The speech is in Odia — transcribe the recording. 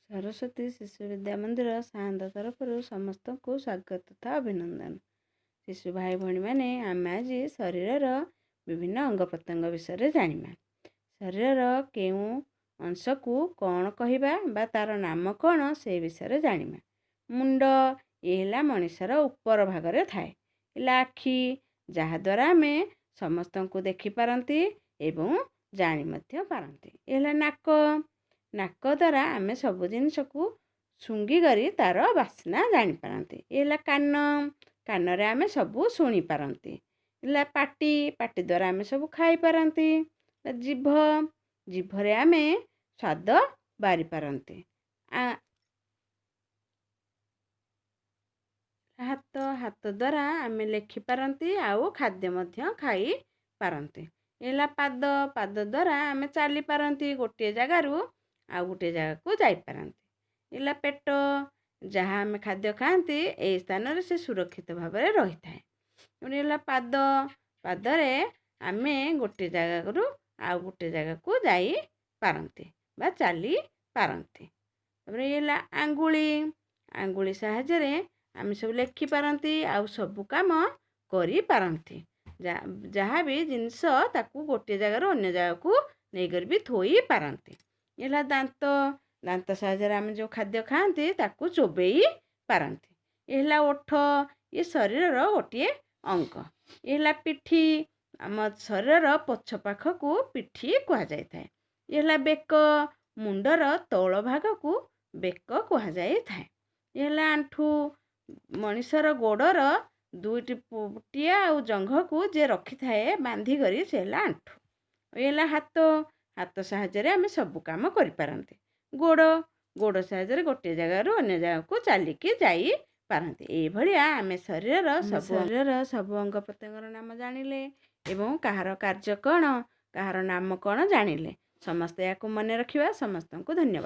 ସରସ୍ୱତୀ ଶିଶୁ ବିଦ୍ୟା ମନ୍ଦିର ସାଆନ୍ତ ତରଫରୁ ସମସ୍ତଙ୍କୁ ସ୍ୱାଗତ ତଥା ଅଭିନନ୍ଦନ। ଶିଶୁ ଭାଇ ଭଉଣୀମାନେ, ଆମେ ଆଜି ଶରୀରର ବିଭିନ୍ନ ଅଙ୍ଗ ପ୍ରତ୍ୟଙ୍ଗ ବିଷୟରେ ଜାଣିବା। ଶରୀରର କେଉଁ ଅଂଶକୁ କ'ଣ କହିବା ବା ତା'ର ନାମ କ'ଣ, ସେ ବିଷୟରେ ଜାଣିବା। ମୁଣ୍ଡ, ଇଏ ହେଲା ମଣିଷର ଉପର ଭାଗରେ ଥାଏ। ହେଲା ଆଖି, ଯାହାଦ୍ୱାରା ଆମେ ସମସ୍ତଙ୍କୁ ଦେଖିପାରନ୍ତି ଏବଂ ଜାଣି ମଧ୍ୟ ପାରନ୍ତି। ଏ ହେଲା ନାକ। ନାକ ଦ୍ୱାରା ଆମେ ସବୁ ଜିନିଷକୁ ଶୁଙ୍ଘିକରି ତା'ର ବାସ୍ନା ଜାଣିପାରନ୍ତି। ଏ ହେଲା କାନ। କାନରେ ଆମେ ସବୁ ଶୁଣିପାରନ୍ତି। ହେଲା ପାଟି। ପାଟି ଦ୍ୱାରା ଆମେ ସବୁ ଖାଇପାରନ୍ତି। ଜିଭ। ଜିଭରେ ଆମେ ସ୍ୱାଦ ବାରିପାରନ୍ତି। ହାତ। ହାତ ଦ୍ୱାରା ଆମେ ଲେଖିପାରନ୍ତି ଆଉ ଖାଦ୍ୟ ମଧ୍ୟ ଖାଇପାରନ୍ତି। ହେଲା ପାଦ। ପାଦ ଦ୍ୱାରା ଆମେ ଚାଲିପାରନ୍ତି, ଗୋଟିଏ ଜାଗାରୁ ଆଉ ଗୋଟିଏ ଜାଗାକୁ ଯାଇପାରନ୍ତି। ହେଲା ପେଟ। ଯାହା ଆମେ ଖାଦ୍ୟ ଖାଆନ୍ତି, ଏଇ ସ୍ଥାନରେ ସେ ସୁରକ୍ଷିତ ଭାବରେ ରହିଥାଏ। ପୁଣି ହେଲା ପାଦ। ପାଦରେ ଆମେ ଗୋଟିଏ ଜାଗାରୁ ଆଉ ଗୋଟିଏ ଜାଗାକୁ ଯାଇପାରନ୍ତି ବା ଚାଲିପାରନ୍ତି। ତାପରେ ଇଏ ହେଲା ଆଙ୍ଗୁଳି। ଆଙ୍ଗୁଳି ସାହାଯ୍ୟରେ ଆମେ ସବୁ ଲେଖିପାରନ୍ତି ଆଉ ସବୁ କାମ କରିପାରନ୍ତି। ଯାହା ବି ଜିନିଷ ତାକୁ ଗୋଟିଏ ଜାଗାରୁ ଅନ୍ୟ ଜାଗାକୁ ନେଇକରି ବି ଥୋଇପାରନ୍ତି। ହେଲା ଦାନ୍ତ। ଦାନ୍ତ ସାହାଯ୍ୟରେ ଆମେ ଯେଉଁ ଖାଦ୍ୟ ଖାଆନ୍ତି, ତାକୁ ଚୋବେଇ ପାରନ୍ତି। ଏ ହେଲା ଓଠ। ଇଏ ଶରୀରର ଗୋଟିଏ ଅଙ୍ଗ। ଇଏ ହେଲା ପିଠି। ଆମ ଶରୀରର ପଛ ପାଖକୁ ପିଠି କୁହାଯାଇଥାଏ। ଇଏ ହେଲା ବେକ। ମୁଣ୍ଡର ତଳ ଭାଗକୁ ବେକ କୁହାଯାଇଥାଏ। ଇଏ ହେଲା ଆଣ୍ଠୁ। ମଣିଷର ଗୋଡ଼ର ଦୁଇଟି ପୁଟିଆ ଆଉ ଜଙ୍ଘକୁ ଯିଏ ରଖିଥାଏ ବାନ୍ଧିକରି, ସେ ହେଲା ଆଣ୍ଠୁ। ଇଏ ହେଲା ହାତ। ହାତ ସାହାଯ୍ୟରେ ଆମେ ସବୁ କାମ କରିପାରନ୍ତି। ଗୋଡ଼। ଗୋଡ଼ ସାହାଯ୍ୟରେ ଗୋଟିଏ ଜାଗାରୁ ଅନ୍ୟ ଜାଗାକୁ ଚାଲିକି ଯାଇପାରନ୍ତି। ଏଇଭଳିଆ ଆମେ ଶରୀରର ସବୁ ଅଙ୍ଗ ପ୍ରତ୍ୟଙ୍ଗର ନାମ ଜାଣିଲେ ଏବଂ କାହାର କାର୍ଯ୍ୟ କ'ଣ, କାହାର ନାମ କ'ଣ ଜାଣିଲେ। ସମସ୍ତେ ଏହାକୁ ମନେ ରଖିବା। ସମସ୍ତଙ୍କୁ ଧନ୍ୟବାଦ।